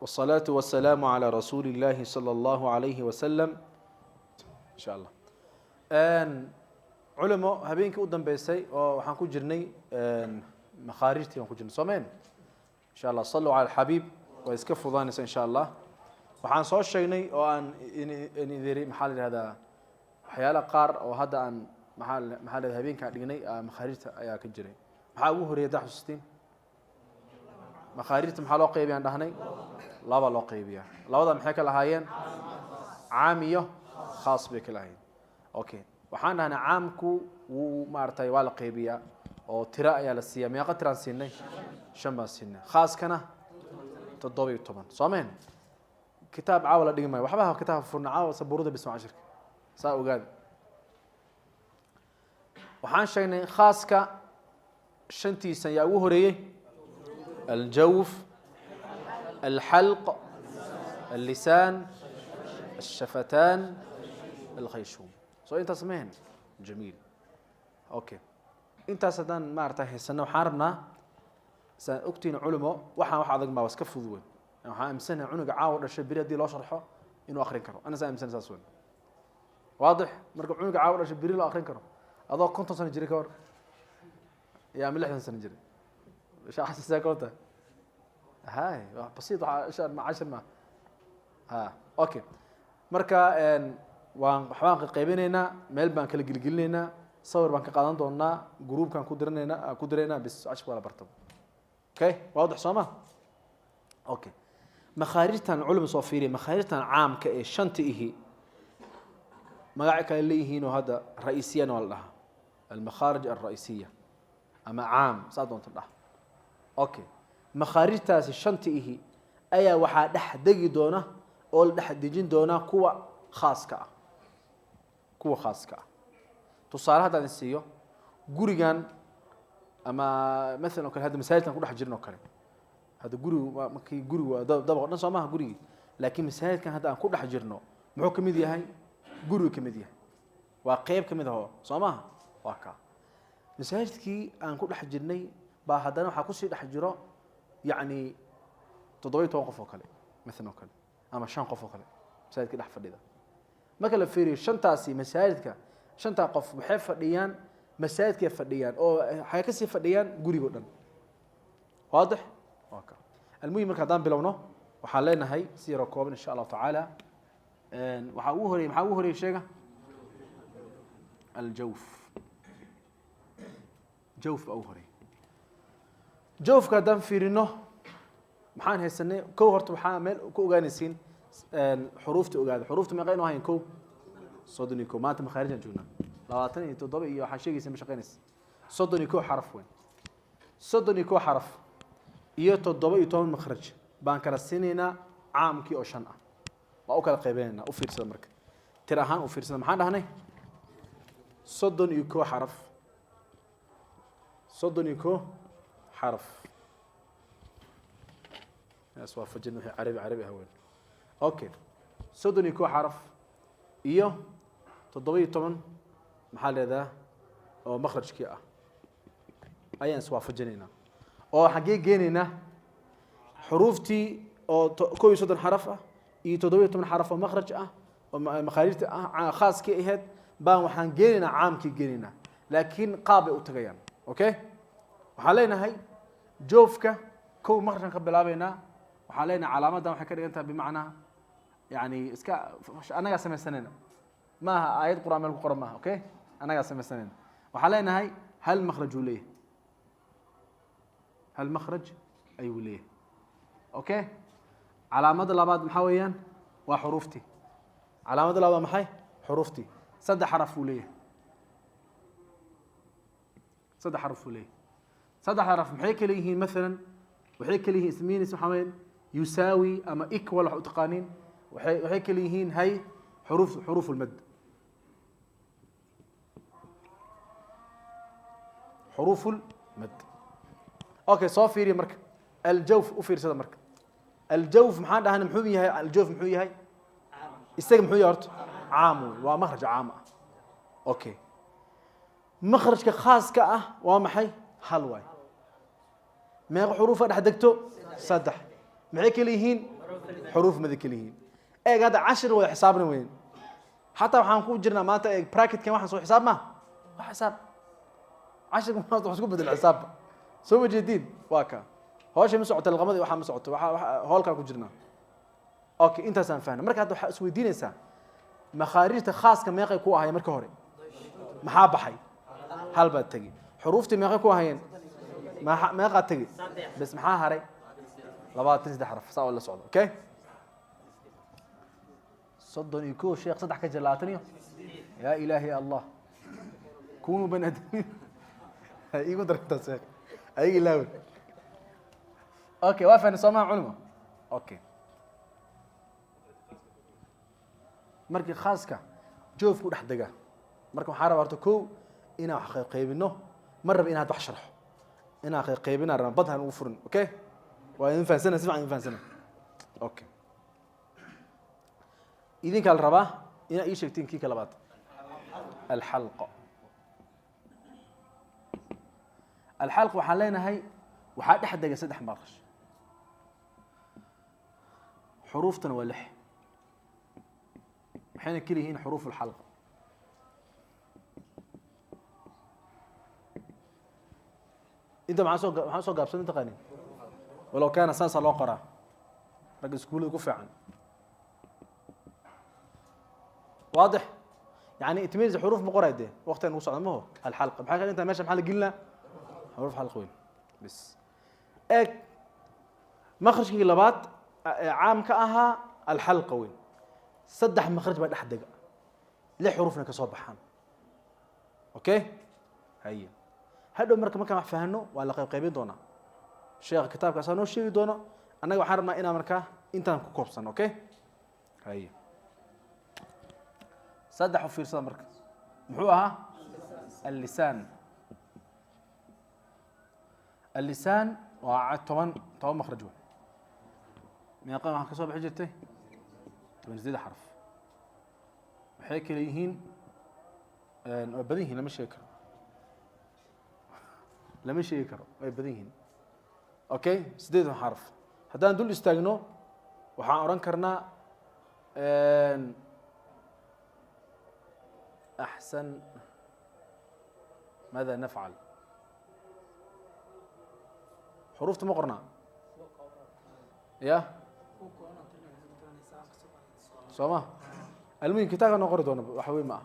والصلاة والسلام على رسول الله صلى الله عليه وسلم إن شاء الله. Culimo, habeenkii u dambeysay oo waxaan ku jirnay makhaarijtii baan ku jirnay, soomeen? Insha Allah, saluu cala alxabiib, way iska fudaanaysa insha Allah. Waxaan soo sheegnay oo aan idiri, maxaa la yihahdaa, waxyaala qaar oo hadda aan maxaa la habeenkaan dhignay makhaarijta ayaa ka jiray. Maxaa ugu horreeyay haddaa xusuustiin? Makhaarijta maxaa loo qeybiya aan dhahnay? Laba loo qeybiya. Labada maxay ka lahaayeen? Caam iyo khaas bay ka lahaayeen. Okay, waxaan dhahnay caamku wuu maaragtay waa la qeybiyaa oo tiro ayaa la siiya. Meeqa tiraan siinay? Shan baan siinay. Khaaskana 17, soomeen? Kitaab caawa la dhigi maayo waxba, kitaab furna caawa, sabuurada bisma cashirka saa ogaada. Waxaan sheegnay khaaska shantiisa yaa ugu horeeyey: aljawf, alxalq, allisaan, alshafataan, alkhayshuum. Soo intaas mehen? Jamiil. Okay, intaas haddaan maarata haysano, waxaan rabnaa, saan ogtihiin culimo, waxaan wax adag maa, iska fudud weyn. Waxaan aaminsanahay cunuga caawa dhashay beri haddii loo sharxo inuu akrin karo. Ana saa aaminsanay, saas weyn, waadix. Marka cunuga caawa dhashay beri loo akrin karo, adoo 50 sano jiray ka hor ya ama 60 sano jiray shaaxasisaa ka horta hay wax basiid waxa ma cashir ma ha. Okay, marka waan waxbaan qaybinaynaa, meel baan kala gelgelinaynaa, sawir baan ka qaadan doonaa, groupkaan ku diranaynaa, ku diraynaa, bis cashirka waa la barta. Okay, waadix soo ma? Okay, makhaarijtan culima soo fiiriya. Makhaarijtan caamka ee shanta ihi magacyo kale leeyihiin oo hadda ra-iisiyana waa la dhahaa, almakhaarij alra-isiya ama caam, saa doonta dhah. Okay, makhaarijtaasi shanta ihi ayaa waxaa dhex degi doona oo la dhex dejin doonaa kuwa khaaska ah, kuwa khaaska ah. Tusaale haddaan idin siiyo, gurigan ama maalan oo kale hadda masaajidkan ku dhex jirin oo kale, hadda gurigu markii gurigu waa dabaq dhan, soo maaha gurigii? Laakiin masaajidkan hadda aan ku dhex jirno muxuu ka mid yahay? Gurigu ka mid yahay, waa qeyb ka mid aho, soo maaha? Waa kaa masaajidkii aan ku dhex jirnay baa haddana waxaa kusii dhex jiro yacni 17 qof oo kale maalan oo kale ama shan qof oo kale masaajidka dhex fadhida. Marka la fiiriyo shantaasi masaajidka, shantaa qof waxay fadhiyaan masaajidkay fadhiyaan oo waxay kasii fadhiyaan gurigo dhan. Waadix? Waa ka. Almuhim, marka haddaan bilowno, waxaan leenahay si yaroo kooban insha Allahu tacaala. Waxaa ugu horeyey, maxaa ugu horeyey? Sheega. Aljawf. Jawf baa ugu horeyey. Jawfka haddaan fiirino, maxaan haysanay? Kow, horta waxaa meel ku ogaanaysiin xuruufta. Ogaada xuruufta meeqa inoo hayan? Kow, 31. Maanta makhaarijaan joognaa, 27 iyo waxaa sheegaysa ma shaqeynaysa. 31 xaraf weyn, 31 xaraf iyo 17 makhraj baan kala siinaynaa caamkii oo shan ah. Waa u kala qaybinaynaa. U fiirsada marka, tir ahaan u fiirsada. Maxaan dhahnay? 31 xaraf, 31 xaraf as waafajin wixii carabi carabi ah weyn. Okay, 31 xaraf iyo 17, maxaa leedaha, oo makhrajkii ah ayaan iswaafajinaynaa oo xaggee geenaynaa? Xuruuftii oo 31 xaraf ah iyo 17 xaraf oo makhraj ah oo makhaarijta ah, khaaskii ahayd baan waxaan geenaynaa, caamkii geenaynaa, laakiin qaab bay u tagayaan. Okay, waxaan leenahay joofka kow makhrajkan ka bilaabeynaa. Waxaan leenahay calaamaddan waxay ka dhigan tahay, bimacnaa yani iska annagaa samaysanayna, ma aha aayad Qur'an meel ku qoran maaha. Okay, annagaa samaysanayna. Waxaan leenahay hal makhraj uu leeyahay, hal makhraj ayuu leeyahay. Okay, calaamadda labaad maxaa weeyaan? Waa xuruuftii. Calaamadda labaad waa maxay? Xuruuftii. Saddex xaraf uu leeyahay, saddex xaraf uu leeyahay. Saddex xaraf maxay kala yihiin? Maalan waxay kala yihiin ismiinis, waxaa weeyaan yusaawi ama equal wax u taqaaniin. Waxay kala yihiin hay xuruuf, xuruuf lmad, xuruuf lmad. Okay, soo fiiriya marka aljawf. U fiirsada marka aljawf. Maxaan dhahnay? Muxuu yahay aljawf? Muxuu yahay isaga? Muxuu yahay horta? Caam wey, waa makhraj caam ah. Okay, makhrajka khaaska ah waa maxay? Hal waay. Meeqa xuruufa dhex degto? Saddex. Maxay kala yihiin? Xuruuf mada kala yihiin. Eeg, hadda cashir wada xisaabna weyn. Xataa waxaan ku jirnaa maanta, eeg, bracketkan waxaan soo xisaab ma waa xisaab. Cashirka maanta wax isku bedel xisaabba. Soo ma jeediin? Waa ka hawsha ma socoto, laqamada waxaa ma socoto, waxa howlkaan ku jirnaa. Okay, intaasaan fahnay. Marka hadda waxaa isweydiinaysaa, makhaarijta khaaska meeqay ku ahayeen marka hore? Maxaa baxay? Hal baad tegi. Xuruuftii meeqay ku ahayeen? Meeqaa tegi? Bes, maxaa haray? 23 xaraf. Saa oo la socdo. Okay, 31, sheekh, saddex ka jir labaatan iyo. Yaa ilaahi, Allah kunu bani aadamiin ha iigu dar intaas, sheekh, ayaga ilaawen. Okay, waa fahnay, soo maha, culimo? Okay, markii khaaska joofku dhex dega, marka waxaa rabaa horta kow inaan wax qaybqaybino. Ma raba inaad wax sharxo, inaan qaybqaybinaan rabaa, bad han ugu furin. Okay, waa idin fahansana, si fiican idin fahansana. Okay, idinkaa la rabaa inaad ii sheegtiin kii ka labaad, alxalqa. Alxalq waxaan leenahay waxaa dhex dega saddex maqrash, xuruuftana waa lix, waxayna kala yihiin xuruuf alxalqa. Inta maxaa soo gaabsan taqaanin? Walow kaana saasaa loo qoraa, ragga iskuullada ku fiican. Waadix? Yani it means xuruuf ma qoray dee, waqtigan ugu socda maho. Alxalqa maxay ka dhintaa? Meesha maxaa la gelinaa? Xuruuf xalq weyn bs. Eeg, makhrajkii labaad ee caamka ahaa, alxalqa weyn, saddex makhraj baa dhex dega, lix xurufna ka soo baxaan. Okay, haye, hadhow marka markaan wax fahano waa la qaybqaybin doonaa. Sheekha kitaabka asaa noo sheegi doono. Annaga waxaan rabnaa inaan markaa intaan ku koobsano. Okay, haye, saddex u fiirsada. Marka muxuu ahaa? Allisaan. Allisaan waa 10 makhraj wey. Meeqa waxaa ka soo bixi jirtay? 18 xarf. Waxay kala yihiin, waa badan yihiin, lama sheegi karo, lama sheegi karo, way badan yihiin. Okay, 8 xarf haddaan dul istaagno, waxaan odhan karnaa axsan maada nafcal. Xuruufta ma qornaa ya, soo ma? Almuhim, kitaabka noo qori doono, wax weyn ma ah.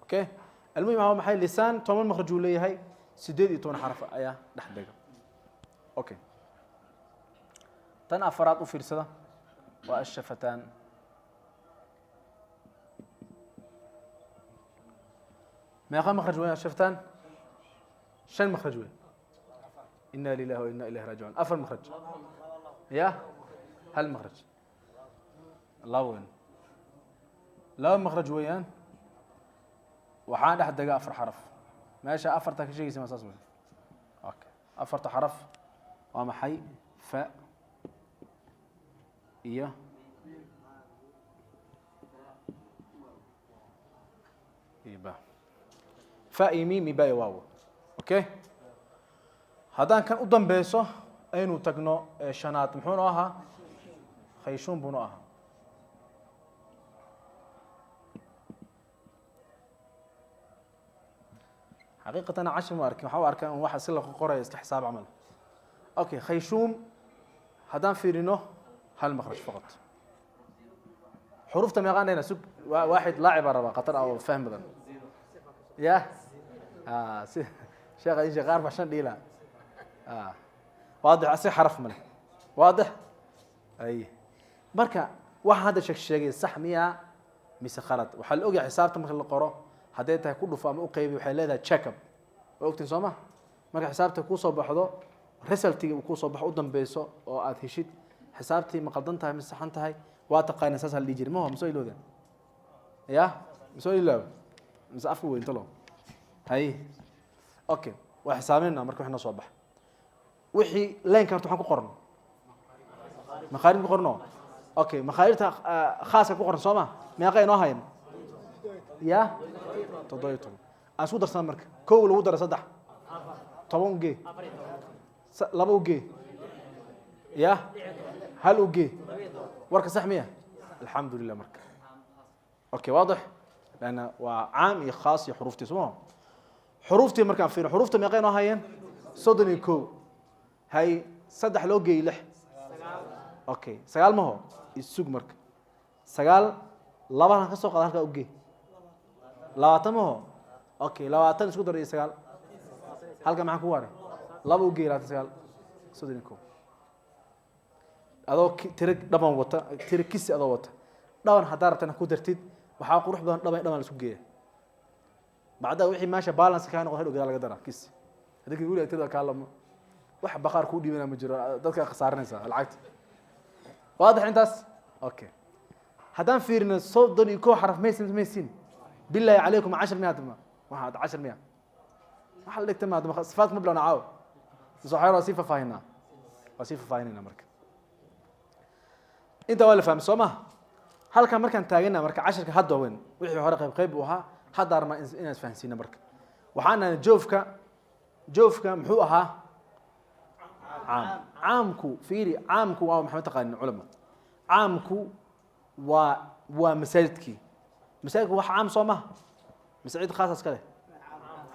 Okay, almuhim waa maxay? Lisaan 10 makhraj uu leeyahay, 18 xaraf ayaa dhex dega. Okay, tan afaraad u fiirsada, waa ashafataan. Meeqa makhraj weyn ashafataan? Shan makhraj weyn. Ina lilahi wa ina ilayhi raajicuun. Afar makhraj ya, hal makhraj, laba weyn, laba makhraj weeyaan. Waxaan dhex dega afar xaraf. Meesha afarta ka sheegaysa ma saas weyn? Okay, afarta xaraf waa maxay? Fa iyo ba, fa iyo mim iyo ba iyo waaw. Okay, haddaan kan u dambeyso aynu tagno ee shanaad, muxuu noo ahaa? Khayshuun buu noo ahaa. Xaqiiqatan cashir ma arkin, waxaa u arkaa in waxa si la qoraya iska xisaab camal. Okay, khayshuum haddaan fiirino, hal makhraj faqat. Xuruufta meeqaan dhahna? Sug, waaxid laacib baa rabaa, khatar ah oo fahm badan ya si sheekha insha qaar baa shan dhiila. Waadix, asi xaraf male. Waadix? Ay, marka waxa hadda sheeg sheegay sax miyaa mise khalad? Waxaa la ogyahay xisaabta marka la qoro, hadday tahay ku dhufo ama u qaybi, waxay leedahay check up. Waa ogtiin, soo ma? Marka xisaabta kusoo baxdo, resultiga uu kusoo baxo u dambeyso oo aad heshid, xisaabtii ma qaldan tahay mise saxan tahay, waa taqaana. Saas la dhihi jiray maho? Masoo ilowdeen ya? Masoo ilaaw mise afka weynto lo? Hay, okay, waa xisaabinayna. Marka wixii noo soo baxa, wixii line-ka horta waxaan ku qoran makhaarid ku qorno. Okay, makhaarijta khaaska ku qoran, soo ma? Meeqa inoo hayan ya? 17. Aan isku darsana. Marka kow lagu daro saddex, 10 ugee, laba ugee ya, hal ugee. Warka sax miya? Alxamdu lilah. Marka okay, waadix, lanna waa caam iyo khaas iyo xuruuftii, soo ma? Xuruuftii markaan fiirino, xuruufta meeqay noo hayeen? 31. Hay, saddex loo geeyey lix. Okay, sagaal maho. Isug, marka sagaal labahan ka soo qaada, halkaa ugee, 20 maho. Okay, 20 isku dar iyo sagaal, halka maxaa ku waray? Laba ugey, 29, 31. Adoo tiro dhaban wata, tiro kisi adoo wata, dhaban haddaa rabtana ku dartid, waxaa qurux badan dhaban dhaban la isku geeya. Bacdaa wixii meesha balance kaa noqon, hadhow gadaal laga daraa kisi. Haddii kii weliga tirada kaa lamo, wax baqaar kuu dhiibana ma jiro, dadka khasaaranaysa lacagta. Waadix intaas? Okay, haddaan fiirino 31 xaraf, maysin maysin? Billahi calaykum, cashar miya? Hadda waxaa cashar miya? Waxa la dhigta ma hadda sifaat ma bilowna caawa mise waxyar waa sii faahfaahinaa? Waa sii faahfaahinayna. Marka intaa waa la fahmay, soo maha? Halkan markaan taagana, marka cashirka hadda weyn, wixii hore qayb qayb buu ahaa. Hadda armaa inaan isfahansiino. Marka waxaan nahay joofka. Joofka muxuu ahaa? Caam. Caamku fiiri, caamku waa maxaa taqaanin culama? Caamku waa masaajidkii. Masaajidku wax caam soo maha? Masaajid khaas iska leh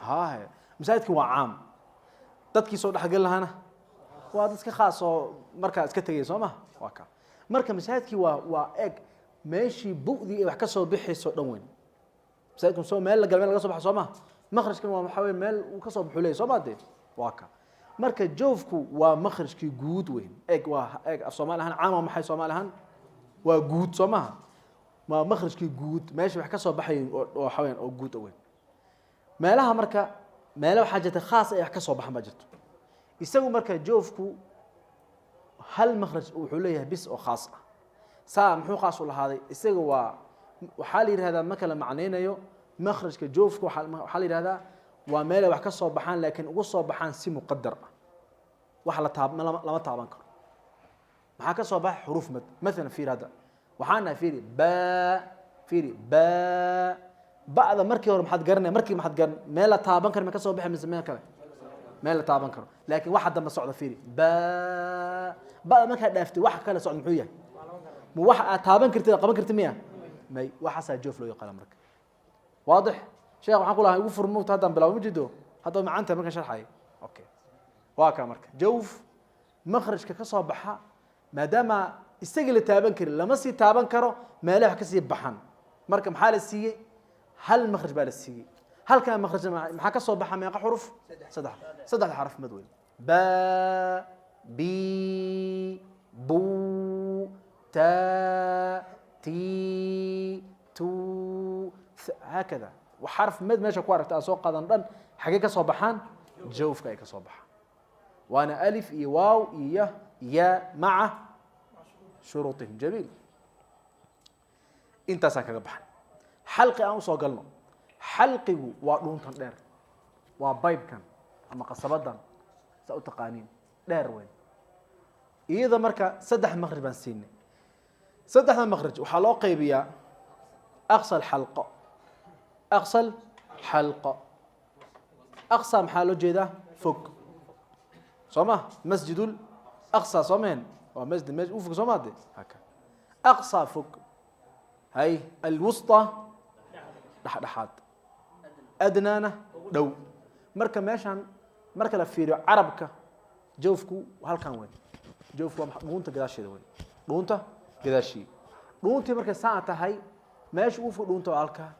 haye. Masaajidki waa caam, dadkii soo dhexgeli lahaana waa dadka khaas oo markaa iska tegaya, soo maha? Waa ka marka masaajidkii waa eg meeshii bu'dii ay wax ka soo bixayso dhan weyn. Masaajidku soo meel la gala, meel laga soo baxo, soo maha? Makhrajkan waa waxaa wey meel uu ka soo baxu leeyahy, soo ma dee? Waa ka marka joofku waa makhrajkii guud weyn. Eg waa eg af Soomaali ahaan caam waa maxay? Soomaali ahaan waa guud, soo maha? Waa makhrajkii guud, meesha wax ka soo baxay oo waxaa weyan oo guud weyn. Meelaha marka meelo waxaa jirta khaas ay wax ka soo baxan baa jirto. Isagu marka joofku hal makhraj wuxuu leeyahay bis oo khaas ah. Saa muxuu khaas u lahaaday? Isaga waa waxaa la yidhahdaa, marka la macnaynayo makhrajka joofka, waxaa la yidhahdaa waa meel ay wax ka soo baxaan, laakiin uga soo baxaan si muqadar ah, wax la taab lama taaban karo. Maxaa ka soo baxa? Xuruuf mad. Maalan fiir, hadda waxaan nahay, fiiri ba, fiiri ba, ba'da markii hore maxaad garanaya? Markii maxaad garan? Meel la taaban karo ma ka soo baxay mise meel kale? Meel la taaban karo, laakiin waxa dambe socda, fiiri ba, ba'da markaa dhaaftay, waxa kale socda muxuu yahay? Ma waxa aad taaban kartid, qaban kartid miya? May, waxaasaa joof loo yaqaana. Marka waadix, sheekh, waxaan ku lahaa igu fur mugta. Haddaan bilaabo ma jido, hadda macaanta markaan sharxaya. Okay, waa kaa marka jawf makhrajka ka soo baxa, maadaama isagii la taaban karin, lama sii taaban karo meelaha wax ka sii baxan. Marka maxaa la siiyey? Hal makhraj baa la siiyey. Halkaa makhraj maxaa ka soo baxa? Meeqa xuruf? Saddex. Saddexda xaraf mad weyn: ba, bi, bu, ta, ti, tu, haakada. Xarf mad meesha ku aragta aad soo qaadan dhan, xagee ka soo baxaan? Jawfka ay ka soo baxaan. Waana alif iyo waaw iyo ya maca shuruutihim. Jamiil, intaasaan kaga baxan. Xalqi aan usoo galno. Xalqigu waa dhuuntan dheer, waa baybkan ama qasabadan saa u taqaaniin dheer weyn. Iyada marka saddex makhraj baan siinay. Saddexda makhraj waxaa loo qaybiyaa aqsa alxalqa. Aqsa alxalqa, aqsa maxaa loo jeedaa? Fog, soo ma? Masjid aqsa, soo mehen? Waa masjid meesha u fog, soo ma de? Haka aqsa fog. Hay, alwusطa dhexdhexaad, adnaana dhow. Marka meeshan marka la fiiriyo carabka, jawfku halkan weyn. Jawfku waa dhuunta gadaasheeda weyn, dhuunta gadaashii. Dhuuntii markay saa tahay, meesha ugu fog dhuunta waa halkaa,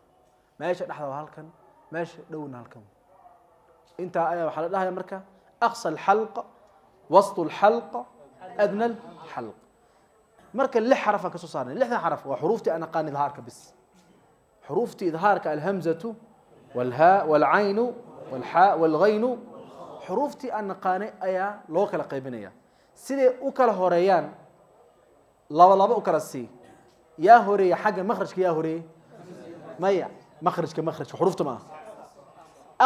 meesha dhexda waa halkan, meesha dhowna halkan. Intaa ayaa waxaa la dhahaya marka aqsa alxalqa, wasط alxalqa, adna alxalq. Marka lix xaraf aan ka soo saarnay. Lixdan xaraf waa xuruuftii aan aqaan idhaarka bis, xuruuftii idhaarka: alhamzatu walhaa walcaynu walxaa walgaynu. Xuruuftii aan naqaanay ayaa loo kala qaybinaya siday u kala horeeyaan. Laba laba u kala sii. Yaa horeeya xagga makhrajka? Yaa horeeyey? Maya, makhrajka, makhrajka xuruufta ma aha.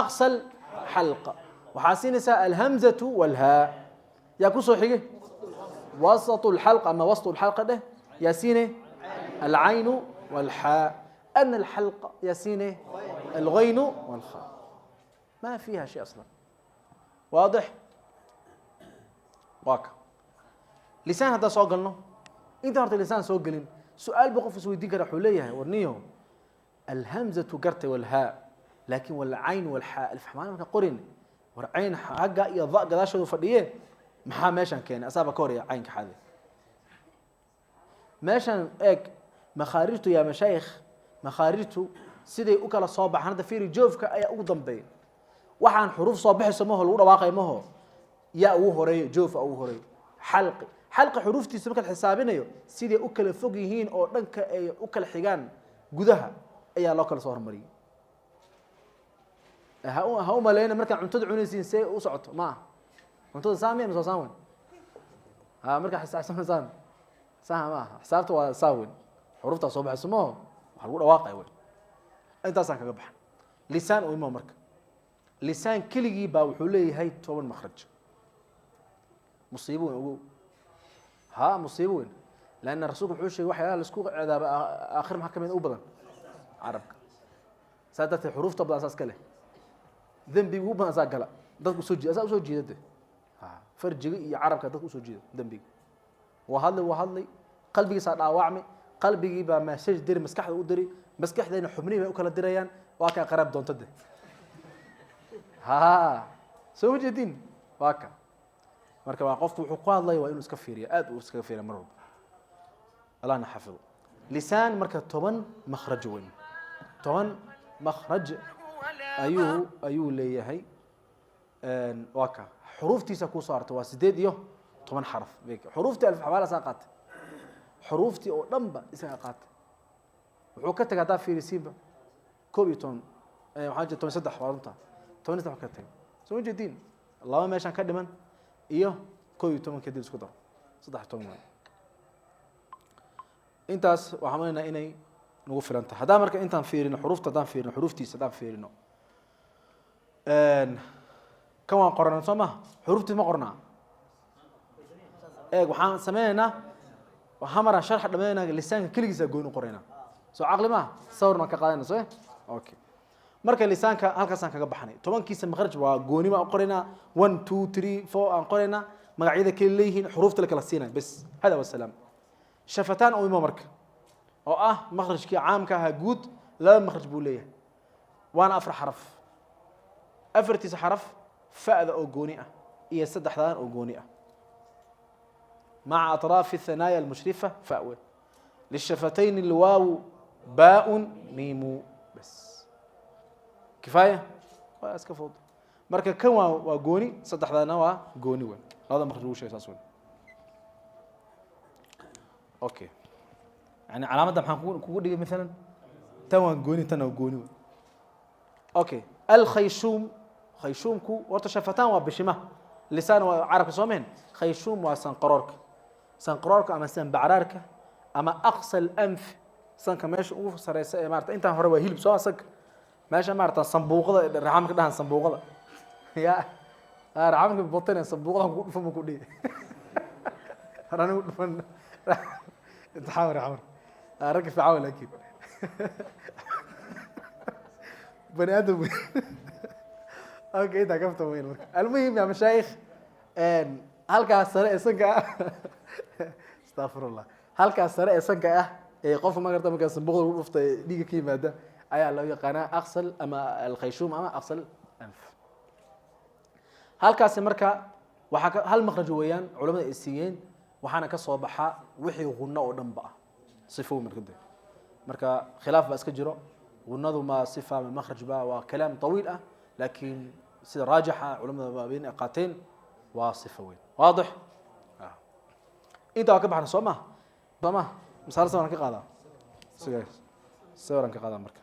Aqsa xalqa waxaa siinaysaa alhamzatu walhaa. Yaa ku soo xigay? Wasط الxalq ama wasط الxalqa dheh. Yaa siine? Alcaynu walxaa. Adna alxalqa yaa siine? Algaynu walkha. Ma fiiha shay asla. Waadix? Waa ka lisaan. Haddaan soo galno, Intaan horta lisaan soo gelin, su-aal buu qof isweydiin kara. Wuxuu leeyahay: warniyo, alhamzatu gartay, walhaa, laakin walcayn walxaa alifxamaal marka qorin, war cayn xagga iyo da gadaashoodu fadhiye, maxaa meeshan keenay? Asaaba ka horeeya caynka xade. Meeshan eeg, makhaarijtu yaa mashaayikh, makhaarijtu siday u kala soo baxaan. Hadda fiiri, joofka ayaa ugu dambeeya. Waxaan xuruuf soo baxayso maho, lagu dhawaaqay maho. Yaa ugu horeeyo, joofa ugu horeeyo, xalqi. Xalqi xuruuftiisa markaad xisaabinayo, siday u kala fog yihiin oo dhanka ay u kala xigaan gudaha ayaa loo kala soo hormariyey. Ha u maleyna markaan cuntada cunaysiin see u socoto ma aha. Cuntada saamiya mise waa saan weyn? Ha markaa xisaabsanaysaan saha ma aha. Xisaabta waa saa weyn, xuruuftaa soo baxayso maho, waxa lagu dhawaaqaya weyn. Intaasaan kaga baxan. Lisaan u imo. Marka lisaan keligii baa wuxuu leeyahay 10 makhraj. Musiibo weyn ogow, ha, musiibo weyn, lanna rasuulku wuxuu sheegay waxyaalaha laisku cadaaba aakhir maxaa kamid u badan? Carabka. Saa darteed xuruufta badan saas ka leh, dembiga ugu badan saa gala, dadku usoo jiida, saa usoo jiida de. Ha farjiga iyo carabka dadku usoo jiida dembiga. Waa hadlay, waa hadlay, qalbigiisaa dhaawacmay, qalbigii baa message diri, maskaxda u diri, maskaxdayna xubnihii bay u kala dirayaan. Waa kaa qaraab doonto de. Ha soo ma jeedin? Waa ka. Marka waa qofku wuxuu ku hadlaya waa inuu iska fiiriya, aad uu iskaga fiiriya mar walba. Allahna xafido. Lisaan marka 10 makhraj weyn, 10 makhraj ayuu leeyahay. Waa ka xuruuftiisa kusoo hartay, waa 18 xaraf. Xuruuftii alif xabaala saa qaatay, xuruuftii oo dhan ba isaga qaatay. Wuxuu ka tagay haddaa fiirisiinba 11, waxaa jira 13. Waa runta, 13 ka tagay. Soo ma jeediin? Laba meeshaan ka dhiman iyo 11 kadib isku daro, 13 waay. Intaas waxaan maleynaa inay nagu filan tahay. Haddaan marka intaan fiirino xuruufta, haddaan fiirino xuruuftiisa, haddaan fiirino kan waan qorana soo maha? Xuruuftiis ma qornaa? Eeg, waxaan sameynaynaa hamaraan sharxa dhamaynaa, lisaanka keligiisa goyn u qoraynaa. Soo caqli maaha? Sawir baan ka qaadanayna. Soo okay, marka lisaanka halkaasaan kaga baxnay. 10-kiisa makhraj waa gooni baan u qoraynaa, one, two, three, four aan qoraynaa, magacyada kala leeyihiin, xuruufta la kala siinaya, bes, hada wasalaam. Shafataan u imo marka, oo ah makhrajkii caamka ahaa guud. Laba makhraj buu leeyahay, waana afar xaraf. Afartiisa xaraf, fa'da oo gooni ah iyo saddexdan oo gooni ah, maca atraafi الثanaaya almushrifa fa we lishafatayn alwaawu, baaء, miimu, bas, kifaaya, waa iska fudud. Marka kan waa gooni, saddexdaana waa gooni weyn. Labada makhraj lagu sheegay saas weyn. Okay, yani calaamadda maxaan kugu dhigay? Maalan tan waa gooni, tan waa gooni weyn. Okay, alkhayshuum. Khayshuumku horta shafataan waa bishimaha, lisaan waa carabka soo mehen. Khayshuum waa sanqaroorka, sanqaroorka ama sanbacraarka ama aqsa alanf, sanka meesha ugu sareysa ee maarata. Intaan hore waa hilib soo sanka, meesha maarata sambuuqada, raxamka dhahan sambuuqada ya raxamka botane, sambuuqada ku dhufan ku dhihi anigu dhufan imtixaan raxmar ragga fiican, laakiin bani aadam wey. Okay, intaa kafta weyn. Marka almuhim ya mashaayikh, halkaas sare ee sanka ah, astafirullah, halkaas sare ee sanka ah ee qofka ma garta markaa sanbuuqda lagu dhufta ee dhiigga ka yimaada ayaa loo yaqaanaa aqsal ama alkhayshuum ama aqsal anf. Halkaasi marka waxaa ka hal makhraj weeyaan culamada ay siiyeen, waxaana ka soo baxa wixii gunno oo dhan ba ah, sifo. Marka de marka khilaaf baa iska jiro, gunadu ma sifa ma makhraj ba, waa kalaam طawiil ah, laakiin sida raajixa culamada waaweyn ay qaateen waa sifo weyn. Waadix? Intaa waa ka baxna soo maha? Soo maha? Misaal sawiraan ka qaadaa, sawiraan ka qaadaa. Marka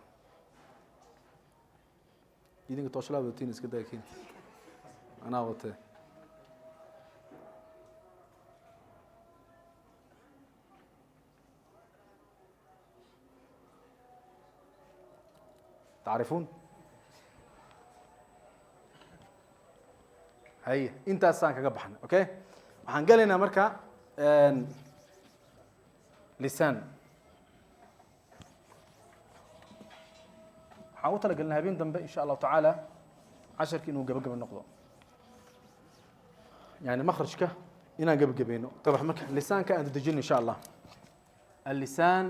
idinka tooshlaa wadatiin, iska daakiin, anaa watee. Tacrifuun haye, intaasaan kaga baxnay. Okay, waxaan gelaynaa marka lisaan. Waxaan u talagelnay habeen dambe insha allahu tacaala casharki inuu gabagaba noqdo, yani makhrajka inaan gebagabayno. Marka lisaanka aan dedejino insha allah. Allisaan.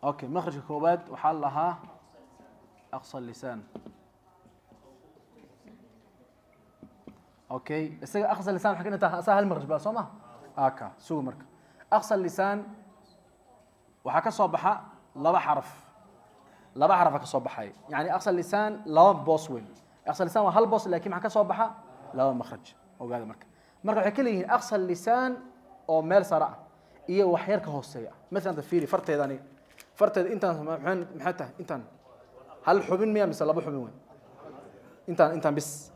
Okay, makhrajka koowaad waxaa la lahaa aqsa lisaan. Okay, isaga aqsa lisaan waxay ka dhintaa asaa hal makhraj ba, soo ma aka suga. Marka aqsa lisaan waxaa ka soo baxa laba xaraf, laba xarafa ka soo baxay. Yani aqsa lisaan laba boos weyn. Aqsa lisaan waa hal boos, laakiin maxaa ka soo baxa? Laba makhraj. Ogaada marka, waxay ka leeyihiin aqsa lisaan oo meel sare ah iyo wax yar ka hooseeya. Masalan ta fiiri farteedani, farteeda intaan maxay tahay? Intaan hal xubin miya mise laba xubin weyn? Intaan bis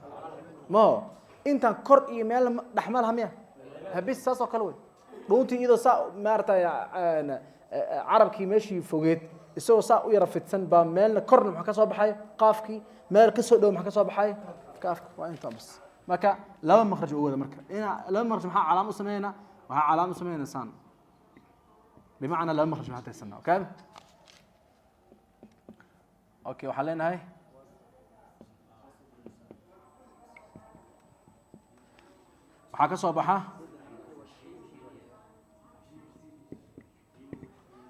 mo, intaan kor iyo meel dhexma laha miya? Habis saas oo kale wey. Dhuuntii iyadoo saa maaragtay carabkii meeshii fogeed isagoo saa u yara fidsan baa meelna korna maxaa ka soo baxay? Qaafkii. Meel ka soo dhow maxaa ka soo baxay? Kaafka. Waa intaa bas. Marka laba makhraj oo wada. Marka ina laba makhraj maxaa calaam u sameynaa? Waxaa calaam u sameynaa saan, bimacnaa laba makhraj maxaa taysanaa. Okay, waxaan leenahay waxaa ka soo baxa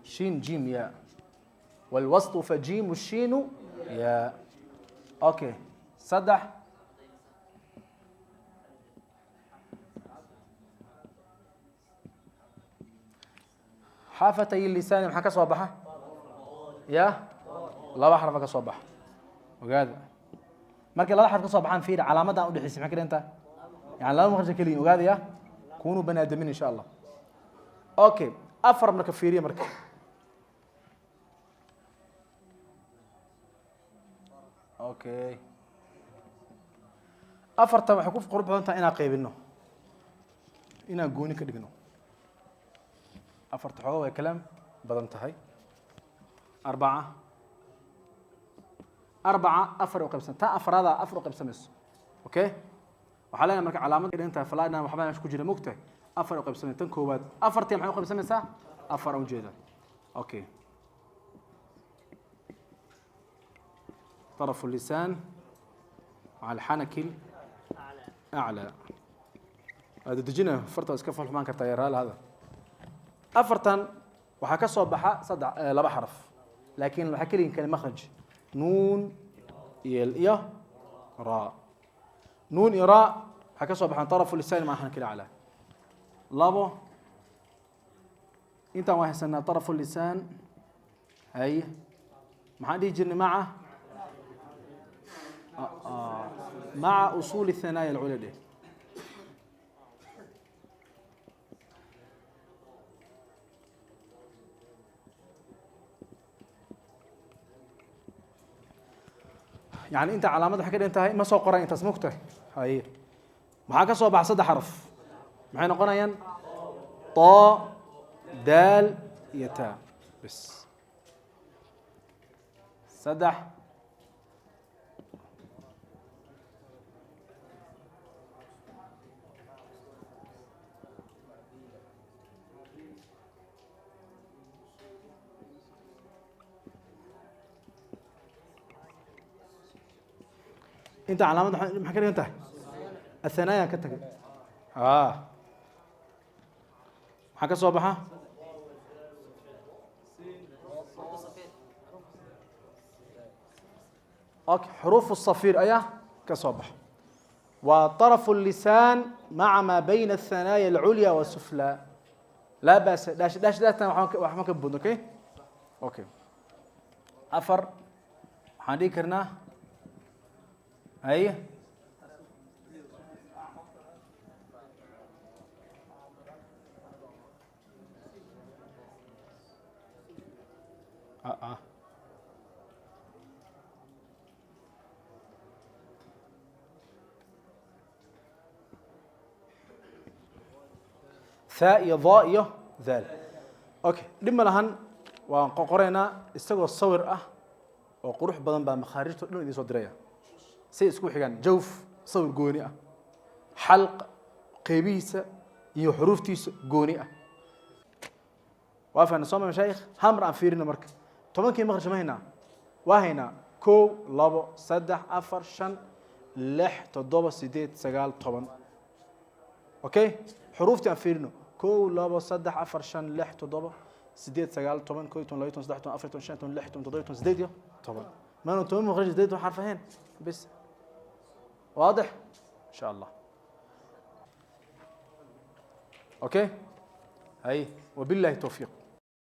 shin jim ya والوسط فجيم الشين يا. Okay, saddex. Xaafatay lisaani maxaa ka soo baxa? Ya, laba xarfa ka soo baxa. Ogaada, markay laba xarf ka soo baxaan, fiiri calaamaddan udhexaysay maxay ka dhigan tahay? Yani laba makhraj keliyin. Ogaada ya kunuu bani aadamin insha Allah. Okay, afar. Marka fiiriya marka. Okay, afartan waxay ku qurux badan tahay inaan qaybino, inaan gooni ka dhigno. Afarta xooga way kalaam badan tahay. Arbaca, arbaca afar u qaybsan, taa afraada afar u qaybsamayso. Okay, waxaa leenahay marka calaamad ka dhigan tahay falaa waxbaa meesha ku jira, mogtahay? Afar u qaybsamay. Tan koowaad afartii maxay u qaybsamaysaa? Afar aan ujeeda. Okay, طرف اللسان مع الحنك الأعلى. هذا دجنا farta iska fal xumaan kartaa yaraal hada. Afartan waxaa ka soo baxa saddex, laba xaraf, laakiin waxaa keliyin kale makhraj nuun iyo ra. Nuun iyo ra waxaa ka soo baxaan طرف اللسان مع الحنك الأعلى. Labo intaan waa haysanaa طرف اللسان. Hay, maxaan dhihi jirnay? مع أصول الثنايا العليا ده. Yani inta calaamad waxay ka dhigan tahay ma soo qoran intaas, mogtahay? Haye, maxaa ka soo baxa? Saddex xaraf. Maxay noqonayaan? Ta, daal iyo ta bes. Saddex. Inta calaamad maxay ka dhigan tahay? Athanaaya ka tagay. Maxaa ka soo baxa? Okay, xuruuf الصفير ayaa ka soo baxa. Waa طرف اللسان مع ما بين الثنايا العليا والسفلى. لا بأس dash dash daashtan waxba ka budno. Okay, afar waxaan dhihi karnaa haye. Thaa iyo dhaa iyo dhaal. Okay, dhib ma lahan, waan qoraynaa isagoo sawir ah oo qurux badan baa makhaarijta dhan idin soo diraya say isku xigaan. Jawf sawir gooni ah, xalq qeybihiisa iyo xuruuftiisa gooni ah. Waa fahna soo ma mashaayikh? Hal mar aan fiirino marka 10kii makhraj ma haynaa? Waa haynaa. 1, 2, 3, 4, 5, 6, 7, 8, 9, 10. Okay, xuruuftii aan fiirino: 1, 2, 3, 4, 5, 6, 7, 8, 9, 10, 11, 12, 13, 14, 15, 16, 17, 18. Maanu 10 makhraj, 18 xarf ahayn bes. Waadix in sha Allah. Okay, hay, wabillahi towfiiq.